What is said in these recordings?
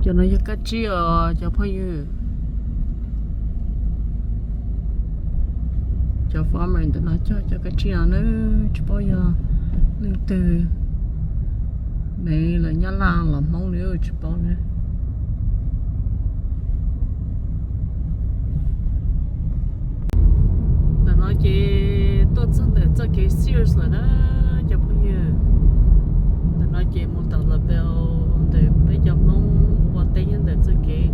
Cov no yog kab tsib os cov phooj ywg. Cov farmer ntawm no cog cov kab tsib no na, tsis paub yog leej twg, Meb los Nyab Laj los Hmoob li tsis paub na. Ntawm no ces tuaj txog ntawm txoj kev Sears lawm na cov phooj ywg. Ntawm no ces mus tom La Belle ntawm peb cov Hmoob ua teb nyob ntawm txoj kev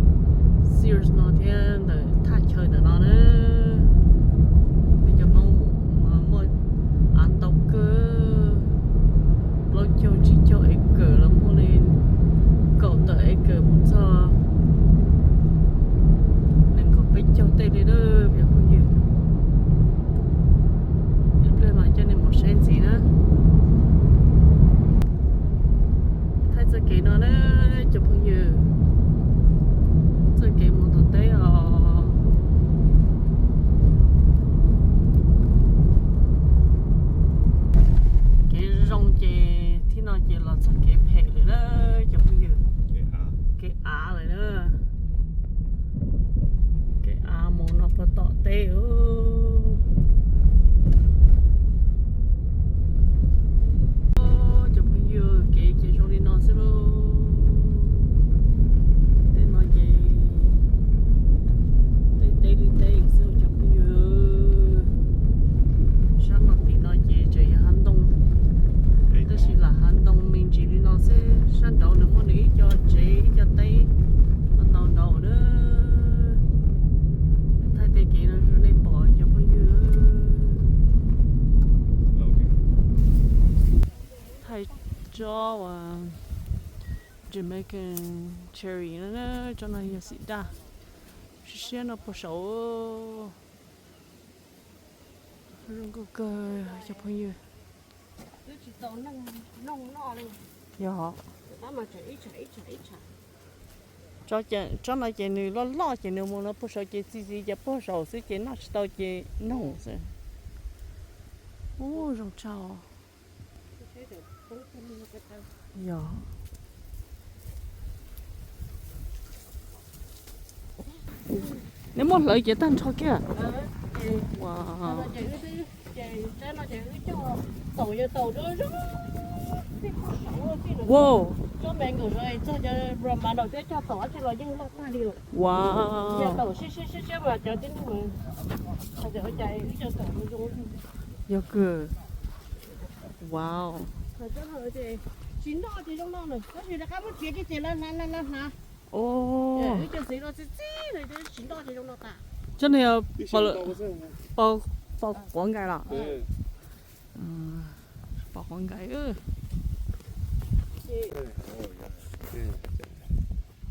Sears no thiab ntawm thaj chaw ntawm no na. Peb cov Hmoob muaj av ntau kawg, plaub caug tsib caug acre los muaj li kaum tawm acre mus txog nees nkaum peb caug tej li na cov phooj ywg. Ib pliag mam coj nej mus saib ntxiv na. Thaij txoj kev no na cov phooj ywg, txoj kev mus tom teb os. Kev zoo ces thaum no ces los txog kev phem lawm na cov phooj ywg. Kev av lawm na. Kev av mus no puag tom teb. Cov phooj ywg, kev ces zoo li no xwb lauj. Tej no ces tej teb li teb xwb cov phooj ywg. Sab no tim no ces tseem yog hav ntoo, tab sis lam hav ntoo me ntsis li no xwb. Sab nraud nws muaj nws ib co tsev ib co teb ntau ntau na. Thaij tej kev no rau nej pom cov phooj ywg. Thaij tsob uas Jamaican cherry no, tsob no yog xim daj, siab siab no puag saud. Zoo nkauj kawg cov phooj ywg. Yog, tsob no ces nws loj loj ces nws mus no puag saud ces txi txiv ces puag saud xwb ces noj tsis tau ces noog xwb. Ub, zoo tshaj. Yog. Neb muab hlawv ces tag nrho kiag. Wow. Wow. Yog kawg. Wow. Tsis noj ces zoo no, tab sis rov qab muab txiav kiag ces lawv hnav, lawv hnav. Wb cov txiv no txi txiv no tsis noj ces zoo no tas. Cov no yog pos quav nkais los? Pos quav nkais.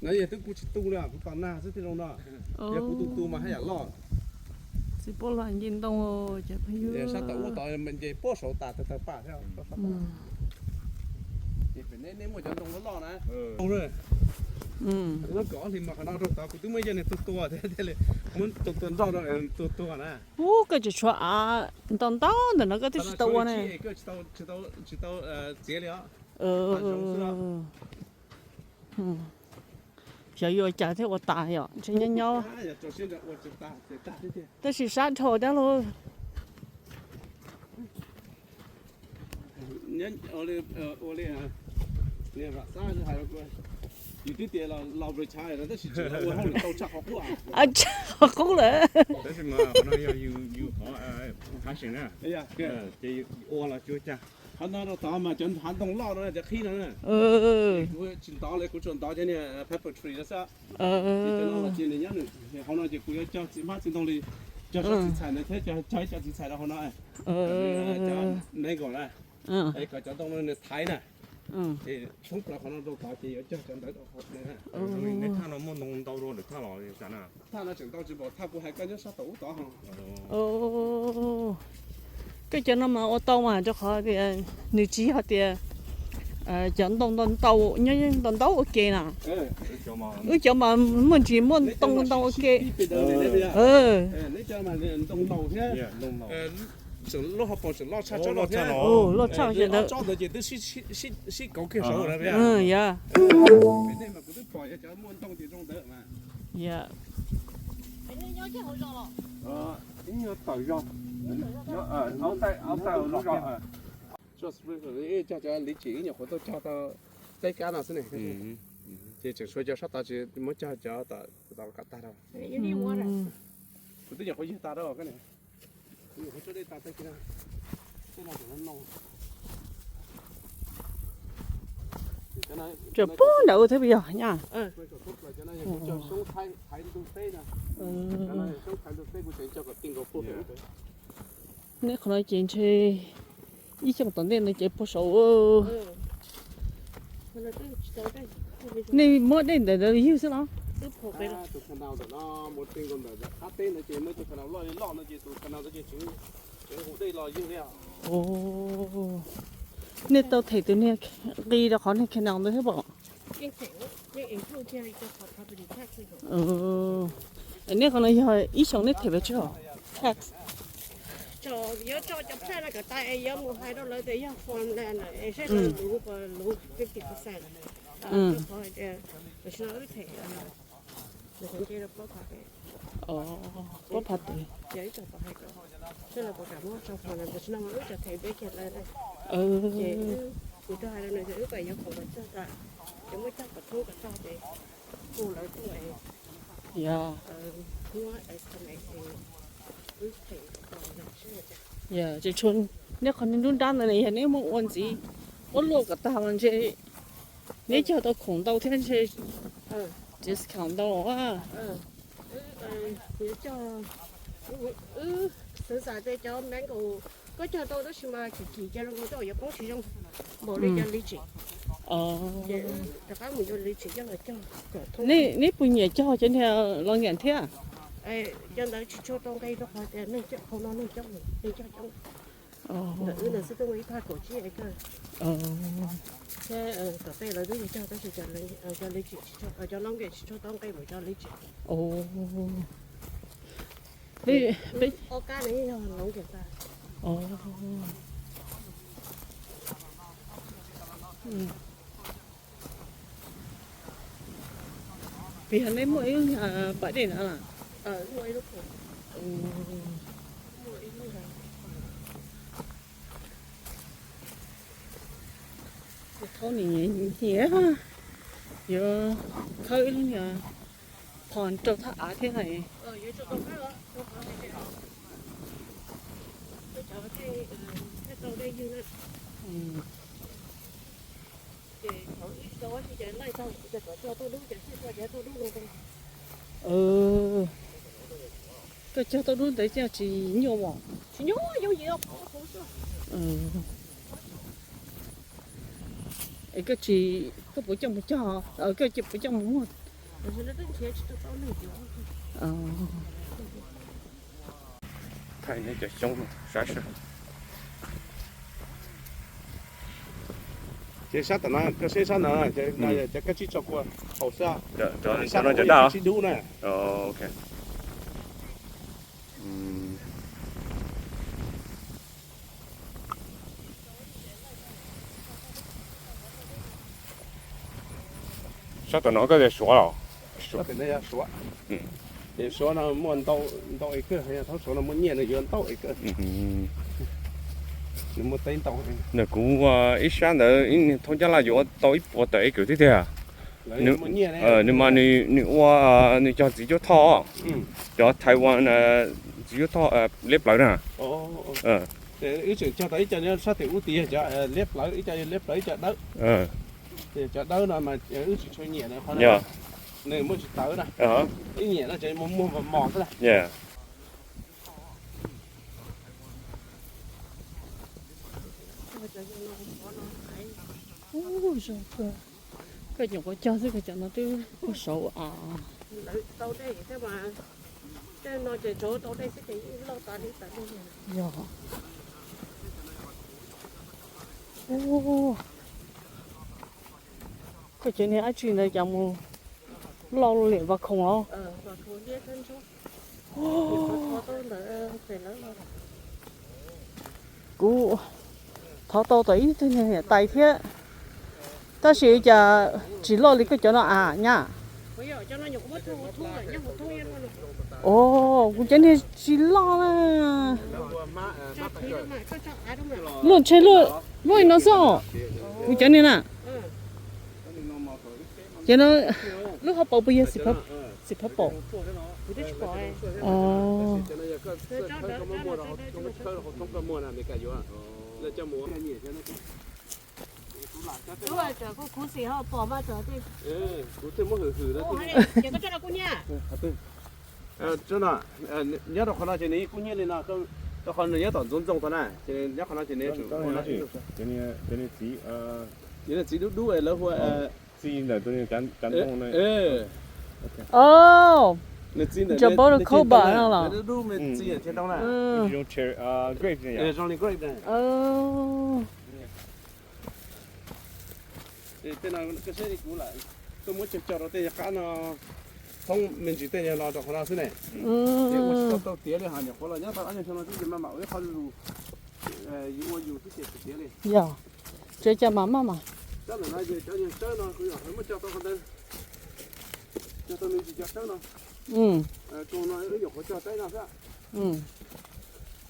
No yog twb kuv tsis tu li, kuv tos nag xwb thiaj zoo no. Yog kuv tu tu mas haj yam loj. Txiv puab los nce ntoo, cov phooj ywg. Sab tom ub tod nce puag saud tas tawg tawg paj thiab. Ces pem neb, neb muaj cov ntoo loj loj na. Lub kaum ob hlis mas qhov no rau tod kuv twb muab yawg niag tua tua thiab, thiaj li muab tua tua nroj rau tua tua na. Ub, koj tseem tshuav av ntau ntau ntawm no koj twb tsis tau ua ne. Tsis tau txiav li os. Xyov yuav ua cas thiaj ua tas yom, ntshe nyob nyob. Tab sis sab dhau dab lauj. Yus twb tias los ua chav tab sis tseem ua hauj lwm tau tshaj qhov qub. Tshaj qhov qub lawm. Tab sis mas qhov no yog yus qhov passion na, ces ua los tsis ua cas. Qhov no rau tod mas cov hav ntoo loj no, cov qhib no na. Kuv tsis ntov li, kuv tsuas ntov cov niag pepper tree no xwb. Ces cov no los ces nws nyob nws hauv no ces kuv yuav cog txiv hmab txiv ntoo li, cog tsob txiv txhais ntawd thiab cog ib co txiv txhais rau hauv no. Cov mango na, es kom cov ntoo no nws thaiv na. Ces thoob plaws qhov no rau tod ces yuav cog cov ntawd rau hauv no. Neb thaj no muaj ntoo ntau dua lwm thaj los cas na? Thaj no tseem ntau tsis npaum thaj kuv hais koj nyob sab tom ub tod ho. Koj cov no mas ua tau mas rau qhov tias nws tsis yog tias cov ntoo ntau ntau nyob ntau ntau ua ke na. Wb cov mas muaj ntsis muaj ntoo ntau ua ke. Lub hauv paus tseem loj tshaj tsob no thiab. Loj tshaj tsob ntawd ces twb sib kauv kiag saud. Yog. Twb pom yog cov muaj ntoo ces zoo ntawd mas. Yog. Ib nyuag tawm zog. Auv ntawm lub zos. Cog cov liv tsim ib nyuag qhuav tuaj cog tau teb kab no xwb ne. Ces tseem tshuav cov sab tod tsis muab cog cov tom kom tag rau. Kuv twb nyuam qhuav yig tas rau. Tsuas pub nram ua thiab puas yog nyaj. Neb qhov no ces ntshe ib xyoos tom ntej no ces puag saud. Nej muab dej ntawm ntawd ywg xwb los? Nej tau them tus niag nqi rau qhov niag canal ntawd thiab pom? Nej qhov no yog ib xyoos nej them pes tsawg tax? Yuav tso cov plan no kom tas es yuav mus hais rau lawv tias yog farmland es seb lawv luv puas luv fifty percent. Rau qhov hais tias tam sim no wb them nce rau plaub phav pem. Plaub phav pem. Ces wb tseem tau hais kom seb lawv puas kam muab tso farmland, tam sim no mas wb tseem them peb kiag lawv. Ces kuv tau hais rau nws tias wb pem yuav khoom kom txog tas, yuav muab cog kom thoob kom tag ces hu lawv tuaj es muab estimate es wb them kom tau. Ces tshuav neb qhov niag nruab nrab ntawd ne yog neb muab ua ntxiv, muab luaj kom tag mas ntshe neb cog tau khoom ntau thiab ntshe discount ntau. Wb xav xav tias cov mango koj cog tau tab sis mas kim kim ces zoo nkaus twb yuav poob tsis zoo npaum li cov li tsim. Ces rov qab mus yuav li tsim coj los cog kom thoob. Neb puas nyiam cog cov niag los nkees thiab? Cov ntawd tsis tshua tau nqi rau qhov tias neeg coob, hauv no neeg coob, neeg cog coob. Ntawm wb ntawd xwb twb muaj ib thaj kaum tsib acre. Thiab tom tej lawv twb yuav cog tab sis cov li tsim, cov los nkees tsis tshua tau nqi npaum cov li tsim. Ob kab no yog los nkees tas. Peb yog neb muaj ib lub pam dej na las? Thaub nim hnyiab, yuav khawb ib lub niag pond rau thaj av thiab na. Koj cog tau dub ntawd cas tsis nyuaj mos? Es koj tsis, koj puas coj mus cog, koj puas coj mus muag? Thaij neb cov xyoob sab sab. Ces sab tom no, koj seb sab no, cov koj tsib tso kua hauv xwb. Sab no cov daj tsib dub na. Sab tom no koj tias suav los? Suav no muaj ntau acre, thaub suav no muaj nyiaj nws yuav ntau acre. Nws muaj teb ntau. Ntawm kuv ib sab ntawd ib niag thaub Nyab Laj yuav tau ib puas tawm acre thiab tiag. Nws mas nws ua, nws cog txiv cuab thoj, cov Taiwan txiv cuab thoj liab plawv na. Wb tseem cog tau ib co sab tim ub tid yog cov liab plawv, ib co yog liab plawv ib co dawb. Cov dawb no mas wb tsis tshua nyiam qhov nws muaj tsis tawv na. Wb nyiam no ces muag muag mos mos xwb na. Koj nyuam qhuav cog xwb koj cov no twb puag saud av. Yog. Koj cov niag dab tsi ntawd cas mus loj liam vas khoom los? Kuv thov tau tom ib tug niam tais thiab. Tab sis cas tsis loj li koj cov no a nyab? Os, kuv cov niag tsis loj na. Luaj ntshe luaj, luaj li no xwb os. Kuv cov niag na. Ces no lub hauv paus puas yog xim phab paum? Nyob rau qhov no ces nws kuj nyiaj li no, rau qhov nws nyob tom ntxoov ntxoo tau na, ces nyob qhov no ces nws tseem ua no. Ces nws txiv dub dub lawv hu nws txiv ntawm dub dub me txiv thiab ntoo na. Zoo li grape na. Tej no koj saib kuv lam tuaj muab cog cog rau tej qab no, thoob me ntsis tej no rau qhov no xwb ne. Ces ua tsis tau tiav li, ho nyuam qhuav los nyob tau ob nyuag xyoo no xwb ces maj mam ua ib qho zuj zus, yus ua yus xwb ces tsis tiav li. Yog, tsev cas mas maj mam. Cov ntawm no ces cov nyuag tsawb no kuv yog muab cog tau qhov ntawd, cog tau me ntsis cov tsawb no. Koog no wb nyuam qhuav cog tsawb no xwb.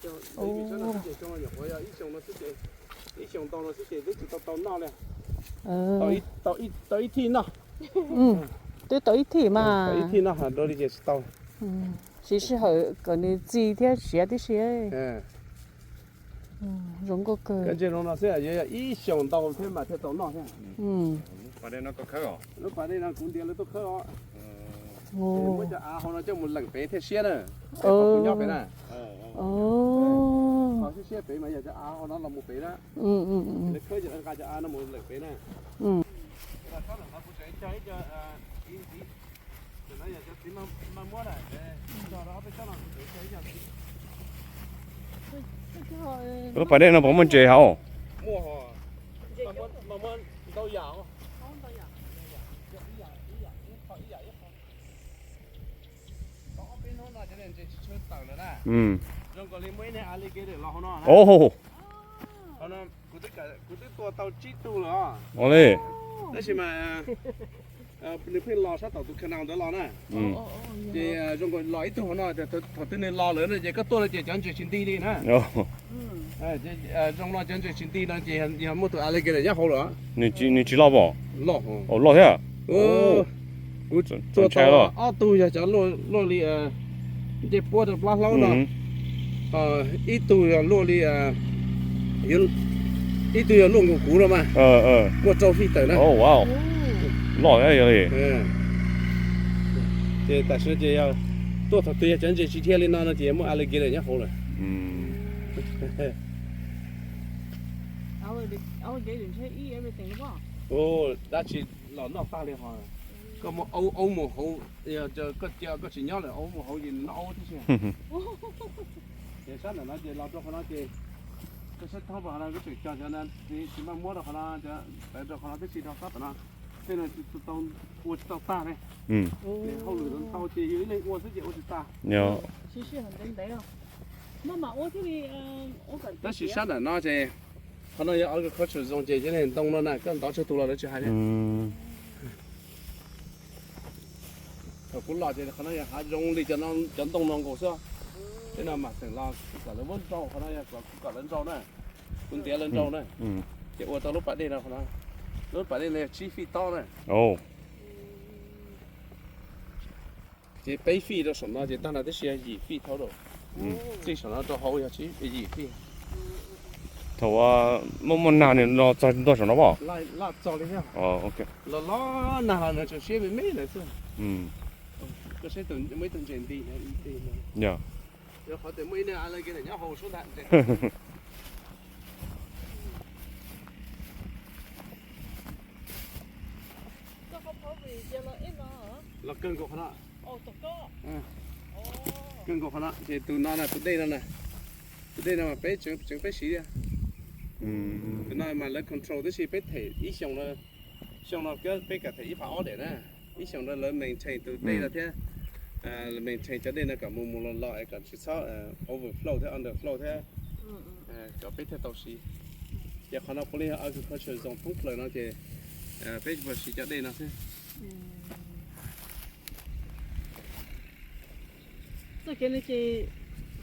Cog me ntsis tsawb no xwb ces koog no nyuam qhuav yog ib xyoos no xwb ces, ib xyoos ntau no xwb ces twb tsis tau tau noj li. Tau ib thij noj. Twb tau ib thij mas. Tau ib thij noj dua li ces tsis tau. Siv sij hawm kom nws txi thiab siav tib si. Zoo nkauj kawg. Koj ntsia zoo no xwb yuav yog ib xyoos ntau thiab mas thiaj tau noj thiab. Lub pas dej no kuv ntiav lawv tuaj khawb os. Muab cov av hauv no coj mus leem pem thiaj siab na. Nyob pem na. Siab siab pem mas yog cov av hauv no los mus pem na. Lawv khawb cov av no mus leem pem na. Lub pas dej no puas muaj ntses hauv? Kuv twb tua tau tsib tug lawm os. Ua li. Tab sis mas nws pheej los sab tom tus canal ntawd los na. Ces zoo nkaus los ib tug hauv no, thaum twg nws los lawm no ces koj tuaj no ces cov ntses tsis nti li na. Zoo no cov ntses tsis nti no ces yog muaj tus alligator nyob hauv lawm. Nws tsis loj pom? Loj thiab. Kuv tua tau ob tug yog cov luaj li ncej puab rau plab hlaub no. Ib tug yog luaj li, ib tug yog luaj nkaus kuv no mas, muaj rau feet tawm na. Loj thiab yog li. Ces tam sim no ces yog tuaj thaum twg yog cov ntses tsis dhia li no no ces muaj alligator nyob hauv lawm. Dab tsi los noj tag li ho. Koj muab aub, aub mus hauv, koj cia koj tsis nyob lawm aub mus hauv ces nws noj aub tib si. Ces sab ntawm no ces los rau qhov no ces koj saib thoob rau qhov no kuv tseem cog cov no, tsis maj muab rau qhov no, cov tawv rau qhov no tib si rau sab tom no. Tej no tsis tau, ua tsis tau tag li. Ces hauj lwm ntau ces yus ib leeg ua xwb ces ua tsis tag. Tab sis sab ntawm no ces qhov no yog agriculture zone ces cov ntoo no na koj ntov tsawg tus los lawv tsis hais li. Thaum kuv los ces qhov no yog hav zoov li cov ntoo no nkaus xwb. Tej no mas xeem los kuv kom lawv muab nrau, qhov no yog kuv kom lawv nrau na. Kuv ntiav lawv nrau na. Ces ua tau lub pas dej no qhov no. Lub pas dej no yog tsib feet tob na. Ces peb feet rau saum no ces tag no tib si yog yim feet total. Txij saum no rau hauv yog yim feet. Thaum muaj muaj nag nws los txog ntua saum no pom? Los txog li thiab. Los los nag los nws tseem siab me me lawm xwb. Koj saib tus, muaj ib tug ntses nti, nti no. Yog qhov tias muaj ib niag alligator nyob hauv sub ntag ntses. Los kawg nkaus qhov no. Kawg nkaus qhov no ces tus no na, tus dej no na. Tus dej no mas peb tseem, tseem peb siv thiab. Tus no mas lawv control tab sis peb them ib xyoos no, xyoo no peb kam them ib phav ob daim na. Ib xyoos no lawv maintain tus dej no thiab, maintain cov dej no kom mus mus los los es kom tsis txhob overflow thiab underflow thiab, kom peb thiaj tau siv. Ces qhov no puav leej yog agriculture zone thoob plaws no ces Peb tsis pom siv cov dej no xwb.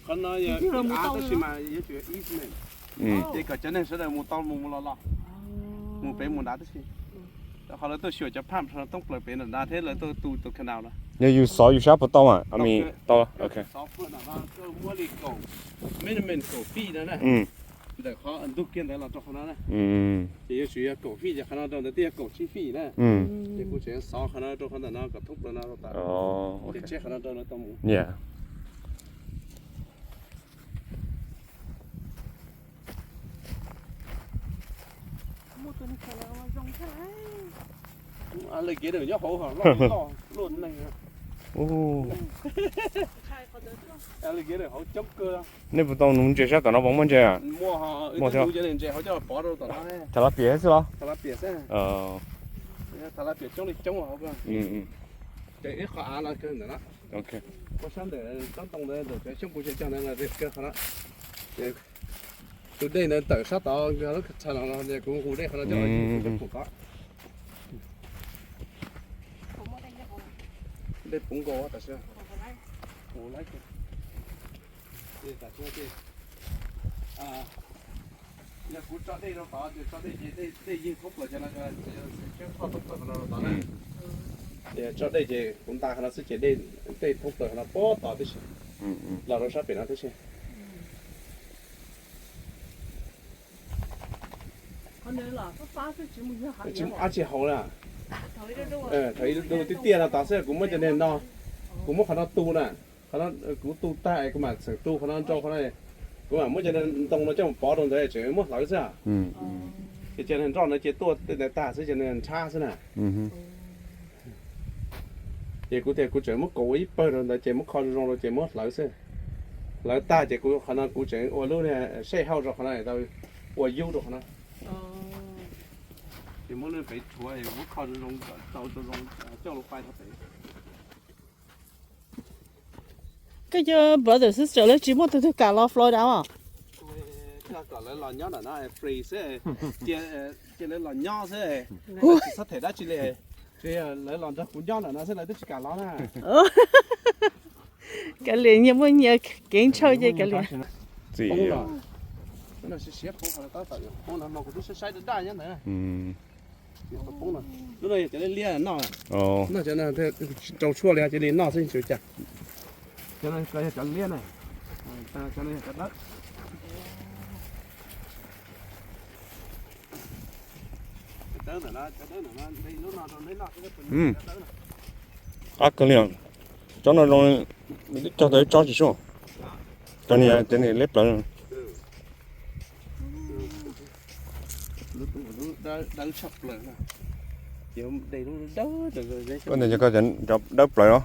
Qhov no yog av tab sis mas yuav tsum yog easement, ces kom cov neeg sawv daws mus tau mus mus los los, mus pem mus nrad tab sis. Rau qhov lawv tuaj xyuas cov phaj thoob plaws pem nram nrad thiab lawv tuaj tu tus canal no. Yog yus xov yus sab puas tau mas? Tau, ok. Xov puag nram no muab li kaum, minimum kaum feet no na. Ntawm qhov ntug kiag ntawd los rau qhov no na. Ces yuav tsum yog kaum feet ces qhov no rau ntawd twb yog kaum tsib feet na. Ces kuv tseem xov qhov no rau qhov ntawm no kom thoob plaws no rau tas, ces tseb qhov no rau no tau mus. Alligator nyob hauv loj loj luaj neeg. Alligator hauv coob kawg. Nej puas tau nuv ntses sab tom no puas muaj ntses? Muaj thiab. Ntses hauv coj pov rau tom no. Thaum lawv piam xwb los? Thaum lawv piam coob li coob hauv. Ces ib qho av los kawg ntawm no. Ua sab ntawm tsob ntoo ntawd ntawm cov xyoob kuv tsis cog ntawd los kawg qhov no. Tus dej ntawd tawm sab tod nkag lub tshaj no los kuv nqus dej qhov no coj los ua pum tod. Dej puv nkaus tam sim no. Yog kuv tso dej rau tod ces tso dej ces dej yeeg thoob plaws cov no, tsheb thoj thoob plaws qhov no rau tod na. Tso dej ces kuv nta qhov no xwb ces dej thoob plaws qhov no puag tod tib si, los rau sab pem no tib si. Ab tsi haus na. Thaum ib du tiaj tiaj no tod xwb kuv muab cov niag no, kuv muab qhov no tu na, qhov no kuv tu tag es kuv mam txeem tu qhov no rau qhov no, kuv mam muab cov niag ntoo no coj mus pov rau ntawd tseem muab hlawv xwb. Ces cov niag nroj no ces tuaj tej ntawd tag xwb ces nws nrhab xwb na. Ces kuv tias kuv tseem muab kaus ua ib pawg rau ntawd ces muab kho zoo zoo rau ces muab hlawv xwb. Hlawv tag ces kuv qhov no kuv tseem ua lub sej hauj rau qhov no tau ua yub rau qhov no. Ces muab lub pem rhuav muab kho zoo zoo tau zoo coj lub pais rau pem. Koj cov brother sister lawv tsis muaj tus twg kam los Florida os? Kom lawv los nyob ntawm no free xwb, cia lawv los nyob xwb, tsis txhob them dab tsi li. Lawv los nrog kuv nyob ntawm no xwb lawv twb tsis kam los na. Kav liam, nyias muaj nyias kev ntshaw ces kav liam. Siav poob, kuv twb saib saib daj daj nyob ntawd. Lub no yog cov liab liab noj, noj cov no tsis rau tshuaj li, cia li noj xwb tsis ua cas. Cov no yog cov liab na, cov no yog cov dawb. Qab kawg li, tsob no zoo, cog tau ib tsob tsis sub, cov niag liab plaws. Koj ntawd cov dawb plaws los?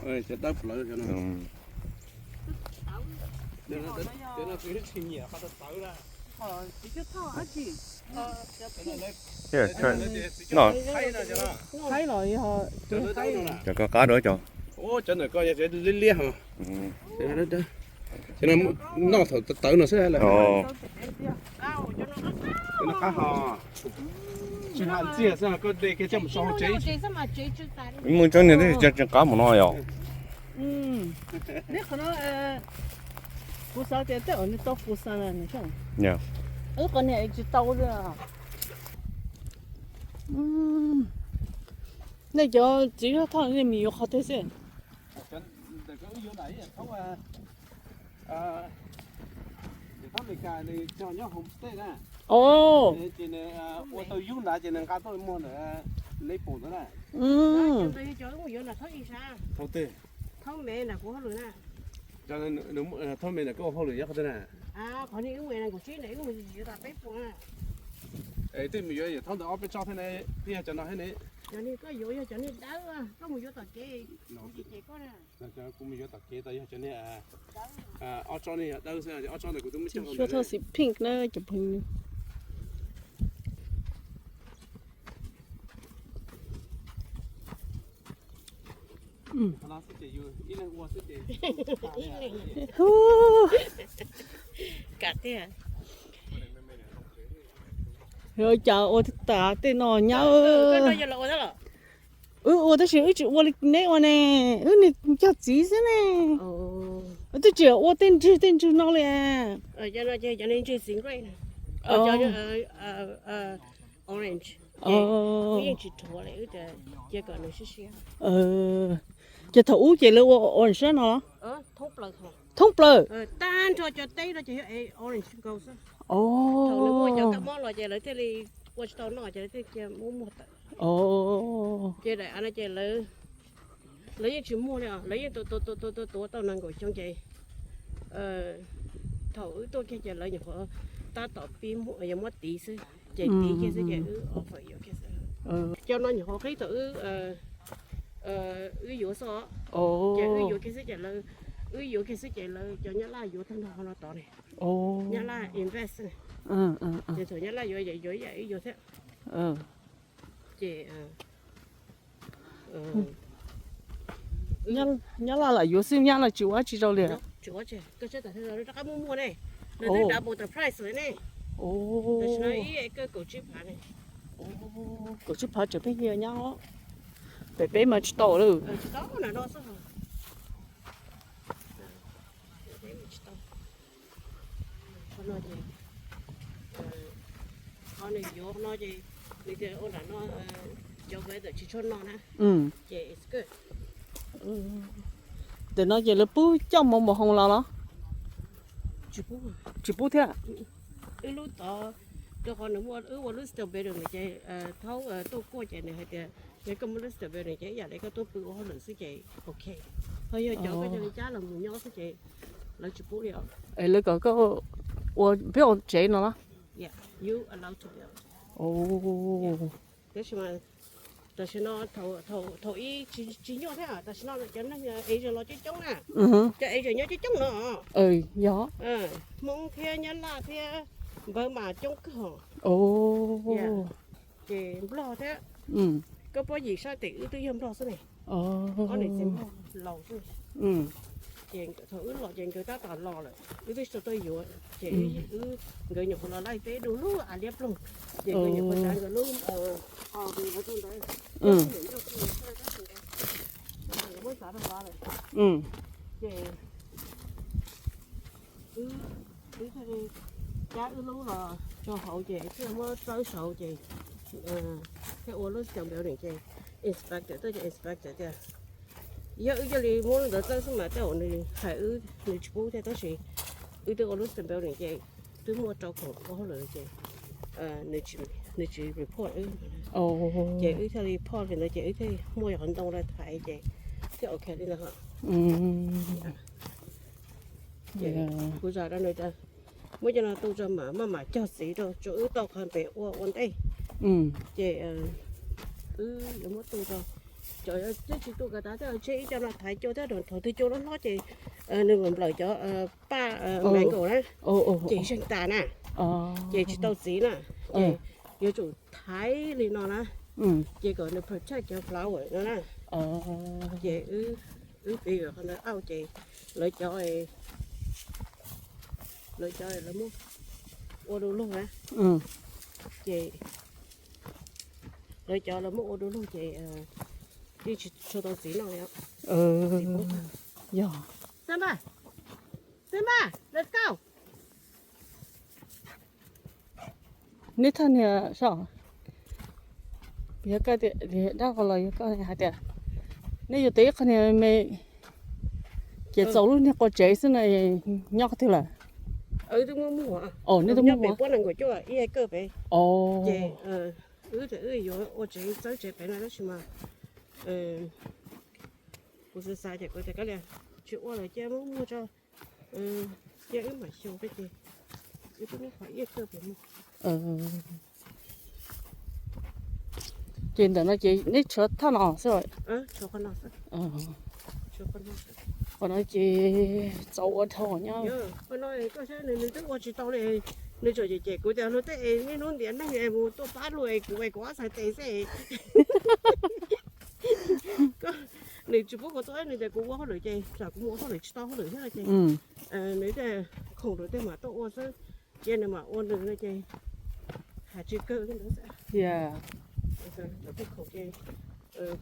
Cov koj qab dua cov. Cov ntawm ko yog liab liab hos. Noj thaum tawv no xwb. Qab hos, tsis hais ntxiag xwb koj de kiag coj mus sau hauv tsev. Muaj tsob niag twb tsis qab mus no yom. Neb qhov no, kuv xav tias tej zaum nws tau fuj xa na. Wb qhov niag tsis tau li. Nej cov txiv zaj thoj nej mus yuav qhov twg xwb? Ces thab Meskas nws cog nyob homestay na. Ces nws ua tau yub nrad ces nws nqa tuaj muag ntawm Naples ntawd na. Thaum twg? Thab Me ntawm koj ua hauj lwm nyob qhov twg na? Twb mus yuav yawm thaub ntawd ob peb tsob thiab ne, twb yog cov no thiab ne. Cov niag koj yuav yog cov niag dawb, koj mus yuav tom kev, kuv mus yuav tom kev tau yog cov niag ob tsob ne yog dawb xwb, ob tsob ntawd kuv twb muab cog. Suab thoj xim pink na cov phooj ywg. Kam tiag. Cas ua tas tej no nyab. Wb ua tab sis wb tsis ua li neb ua ne, wb niag cog txiv xwb ne. Wb twb tsis ua tej ntswg tej ntswg no li. Ces thaum ub ces lawv ua orange no los? Thoob plaws. Ces lawv yeej tsis muag li, lawv yeej tuav tuav tuav tau nees nkaum xyoo ces thaum wb tuaj kiag ces lawv nyuam qhuav tab tom pib muab tiv xwb, ces tiv kiag xwb ces wb offer yuav kiag xwb. Cov no nyuam qhuav qhib thaum wb, wb yuav xwb, ces wb yuav kiag xwb ces lawv, wb yuav kiag xwb ces lawv cov Nyab Laj yuav tag nrho qhov no tod ne. Nyab Laj invest ne. Ces thaum Nyab Laj yuav, yuav ib yam wb yuav thiab. Ces Nyab Laj lam yuav xwb, Nyab Laj tsis ua dab tsi rau li. Rov qab muaj muag ne, lawv twb double the price lawm ne. Kaum tsib phav tseem pheej nyiaj nyab, pem peb mas tsis tau lawm. Qhov nws yuav no ces nws tias ua nram no cov weather tsis tshua no na, ces it's good. Ntawm no ces lawv pub coj mus mos hoos los los? Tsis pub thiab. Wb lub tod, rau qhov nws muaj, wb ua lub strawberry nws ces thaub tuaj kuaj ces nws hais tias yog koj muaj lub strawberry ces ib yam li koj tuaj pw ua hauj lwm xwb ces ok. Ho yog cov koj cia li cab los mus nyob xwb ces lawv tsis pub li os. Es lawv kom koj ua peb ua tsev no los? Tab sis mas tam sim no thaum ub tsis nyuaj thiab, tam sim no cov neeg Asia los coob coob na, cov Asia nyob coob coob no, Hmoob thiab Nyab Laj thiab Npawg mas coob kawg. Ces Nplog thiab, koj pab yim sab tes wb twb yog Nplog xwb ne. Ob niam txiv Nplog laus xwb. Ces thaum wb los ces nkawd tab tom los lawm, wb twb tsis tau tuaj yuav, ces nkawd nyuam qhuav los laij teb du lug a liab ploog, ces nkawd nyuam qhuav tsav nkawd lub qos ntawd, muab txav rau hauv lawm. Ces wb thiaj li cab wb lub los rau hauv ces thiaj muab txawb saud ces thiaj ua lub cov npawv nws ces inspector tuaj ces inspector tias yog wb cia li muab ntawd txawb xwb mas tej zaum nws hais wb nws tsis pub thiab, tab sis wb twb ua lub stamp building ces twb muaj rau khoom ua hauj lwm ces nws tsis report wb. Ces wb thiaj li report li ntawd ces wb thiaj muaj qhov ntoo rau thaiv ces thiaj ok li ntawd. Kuv zam rau nws tias muab cov no tu rau mam maj mam cog txiv rau tsuas wb tau qhov pem ua ua ntej. Ces wb yuav muab tu rau cov twb tsis tu kav tav thiab, tseg ib co no thaiv cua thiab, thaum twg cua loj hlob ces nws mam nplawm cov paj mango na, ces zeeg tas na, ces tsis tau txiv na, ces yuav tsum thaiv li no na, ces kom nws protect cov flower no na. Ces wb piv qhov ntawd auj ces lawv cov, lawv cov lawv muab ua du lug na, ces lawv cov lawv muab ua du lug ces yeej tsis tshua tau txiv noj li. Yog. Simba, Simba, let's go. Neb thaj niag saib, yog koj tias dab qhua los yog koj hais tias neb yuav tes ib qho niag me, ces txaus lub niag qua tsev xwb no, nyob qhov twg lawm? Neb twb muab muag, nyob pem puab nees nkaum cuaj ib acre pem. Ces wb yuav ua tsev txawb tsev pem no tab sis mas kuv xav xav ces kuv tias koj li tsis ua lawm cia muab muag tso, cia wb mam xyuas peb ces wb twb muab qhov ib acre pem muag. Ces ntawm no ces neb tshuav thaj no xwb. Qhov no ces txaus ua dhau nyob. Nws twb ua tsis tau li, nws tseem cem cem kuv tias luag tej niaj hnub ntiav neeg mus tuaj pab luag es kuv es kuv ob txhais tes xwb. Nws tsis pub kuv tuaj, nws tias kuv ua hauj lwm ces tsam kuv mus ua hauj lwm tsis tau hauj lwm thiab no ces nws tias khoom rau tej mam tuaj ua xwb, cia nws mam ua nws no ces Hais tsis kawg li ntawd xwb. Cov khoom ces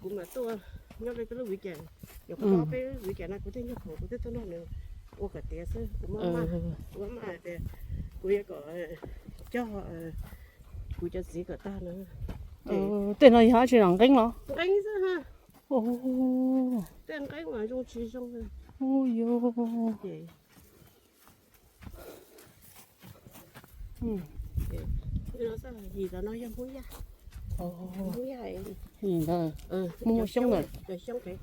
kuv mam tuaj nyob peb lub weekend, nyuam qhuav ob peb lub weekend no kuv thiaj nyob khoom, kuv thiaj tuaj nrog nws ua kom tiav xwb. Kuv maj maj, kuv maj maj hais tias kuv yuav kom coj kuv cov txiv kom tag no. Tej no yog dab tsi no, nqeeb los? Nqeeb xwb ha. Tej nqeeb mas zoo tsis zoo. Ub yuv. Yim ntawd no yog Hmoob Yaj. Hmoob Yaj, Hmoob muaj xyoob ntawd. Cov xyoob pem.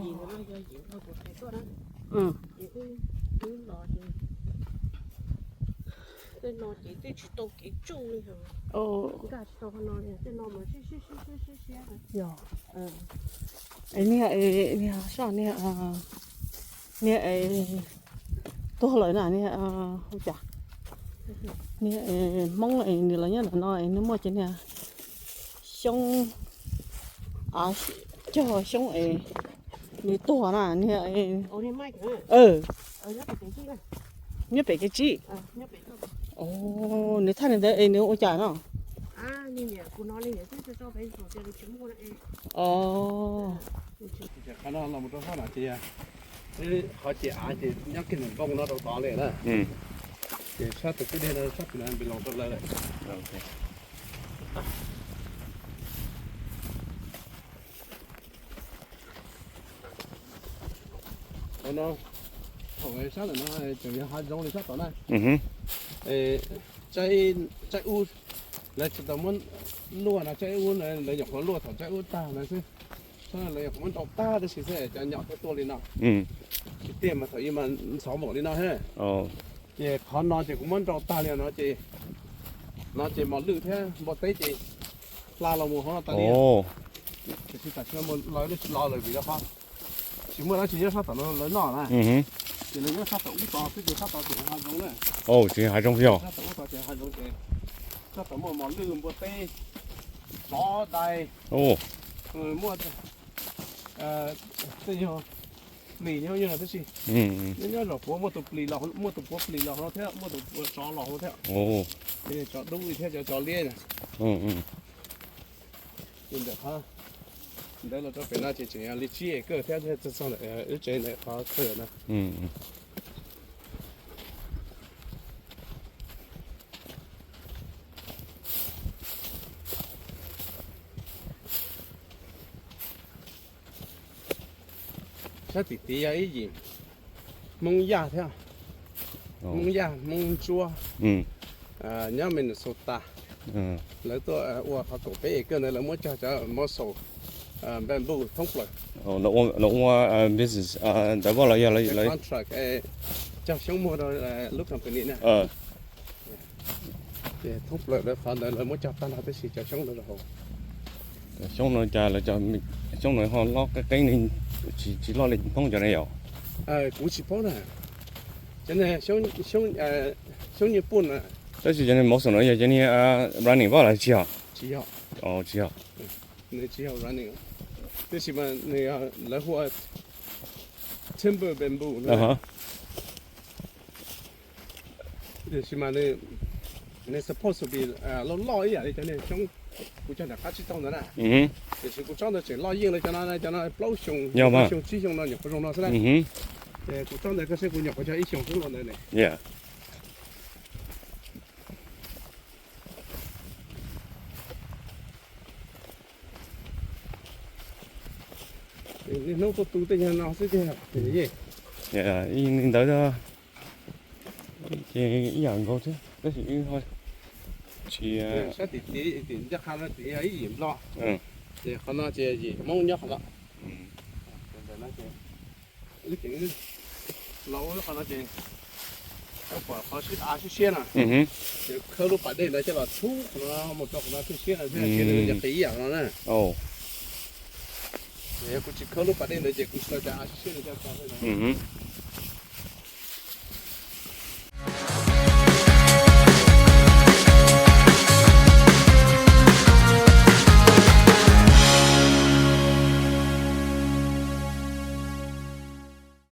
Yim ntawd no yog yim nrog kuv tais tuaj na. Ces wb los ces tej no ces twb tsis tau kev tsuj li os. Nkag tsis tau qhov no li, tej no mas siab siab siab siab siab. Es niag, niag soj niag, niag es tuag lawm na, niag ua cas, niag Hmoob es nws los nyob ntawm no es nws muaj cov niag xyoob, cog xyoob es nws tuag na niag. Nyob pem kev tsib. Nws thaj li ntawd es nws ua cas no? Qhov no los mus rau sab no ces, qhov ces av ces nyob kiag npoo no rau tod li na. Ces sab tus kwj deg no sab tim no npis loos rau lawv lawm. Qhov no, thaum sab ntawm no tseem yog hav zoov li sab tod na. Tsaib ub, lawv tsis tau muab luaj no, tsaib ub lawv nyuam qhuav luaj thaum tsaib ub tag no xwb. Sab no lawv nyuam qhuav muab nrau tag tab sis xwb cov nyom thiaj tuaj li no. Tsis tiag mas thaum ub mas ntxhov npaum li no thiab. Ces qhov no ces kuv muab nrau tag li no ces, no ces mos lwj thiab npua teb ces hla los mus hauv no tas li. Tiam sis tam sim no lawv tsis los lawm vim rau qhov tsis muaj dab tsi nyob sab tom no lawv noj na. Ces lawv nyob sab tom ub tod xwb ces sab tod ces hav zoov na. Tsis hav zoov yog. Sab tom ub tod ces hav zoov ces sab tom muaj mos lwj npua teb, tsov dais, muaj tej yog plis nyob no tab sis nyob zaum puav muaj tus plis los, muaj tus puav plis los no thiab muaj tus puav tsov los no thiab. Tsov dub thiab cov tsov liab na. Ces ntawm qhov ntawd los rau pem no ces tseem yog li tsib acre thiab txog ntawm wb tsev ntawm qhov kawg na. Sab tim tid yog ib yim Hmoob Yaj thiab, Hmoob Yaj Hmoob Ntsuab nyob Minnesota. Lawv tuaj ua qhov kaum peb acre ntawd lawv muab cog cov muscle bamboo thoob plaws. Lawv ua business ntawd los yog contract cog xyoob muag rau lub company na. Ces thoob plaws lawv qhov ntawd lawv muab cog tag nrho tab sis cov xyoob ntawd rau hauv. Xyoob no cas lawv, xyoob no ho loj qeeb qeeb li, tsis loj li Hmoob cov ne yom? Kuv tsis paub na. Cov xyoob nyuj puj na. Tab sis cov niag muscle no yog cov niag running pab los tsis yog? Tsis yog. Tsis yog. Nws tsis yog running, tab sis mas nws lawv hu ua timber bamboo na. Tiam sis mas nws supposed to be loj loj ib yam li cov niag xyoob kuv cog nram qab tsib taug ntawd na. Tiam sis kuv tsob ntawd tseem loj yeej li cov no, cov no plaub xyoos, xyoo tsib xyoo no nyuam qhuav zoo no xwb na. Ces kuv tsob ntawd koj saib kuv nyuam qhuav cog ib xyoos xwb los ntawd ne. Niaj hnub tuaj tu tej nyuag no xwb tiag. Ib ntawd ces ib yam nkaus thiab tab sis wb ho tsis. Sab tim tid tim ncaj qha no tim yog ib yim Nplog, ces qhov no ces yim Hmoob nyob qhov no. Wb ces los ua qhov no ces pom qhov siab av siab siab no, ces khawb lub pas dej ntawd coj los txhub qhov no mus rau qhov no thiaj siab no thiab, siab nws yog qis ib yam no na. Ces yog kuv tsis khawb lub pas dej ntawd ces kuv tsis tau cov av siab siab no coj tso xwb no.